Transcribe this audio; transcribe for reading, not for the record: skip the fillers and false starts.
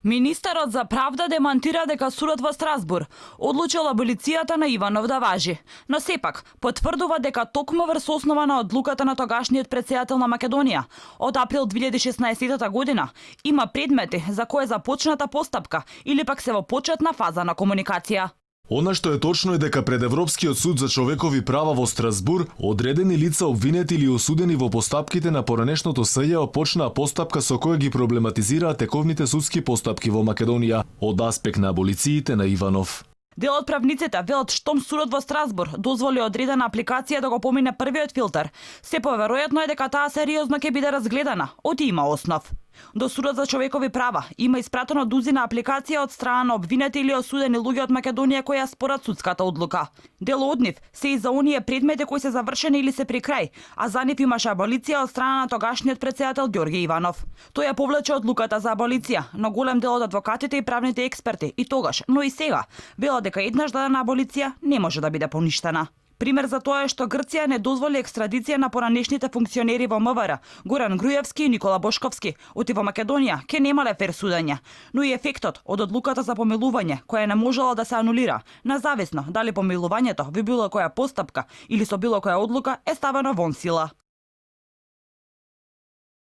Министерот за правда демантира дека судот во Страсбур одлучил аболицијата на Иванов да важи, но сепак потврдува дека токму врз основа на одлуката на тогашниот претседател на Македонија од април 2016 година има предмети за кои е започната постапка или пак се во почетна фаза на комуникација. Она што е точно е дека пред Европскиот суд за човекови права во Страсбур одредени лица обвинети или осудени во постапките на поранешното СЈО почнаа постапка со која ги проблематизираа тековните судски постапки во Македонија од аспект на аболициите на Иванов. Дел од правниците велат штом судот во Страсбур дозволи одредена апликација да го помине првиот филтер, се поверојатно е дека таа сериозно ќе биде разгледана, оти има основ. До судот за човекови права има испратено дузина апликација од страна на обвинети или осудени луѓе од Македонија кои ја спорат судската одлука. Дел од нив се и за оние предмети кои се завршени или се при крај, а за нив имаше аболиција од страна на тогашниот претседател Ѓорѓе Иванов. Тој ја повлече одлуката за аболиција, но голем дел од адвокатите и правните експерти и тогаш, но и сега, велат дека еднаш дадена аболиција не може да биде поништена. Пример за тоа е што Грција не дозволи екстрадиција на поранешните функционери во МВР, Горан Груевски и Никола Бошковски, оти во Македонија ке немале фер судење, но и ефектот од одлуката за помилување, која не можела да се анулира, независно дали помилувањето во било која постапка или со било која одлука е ставено вон сила.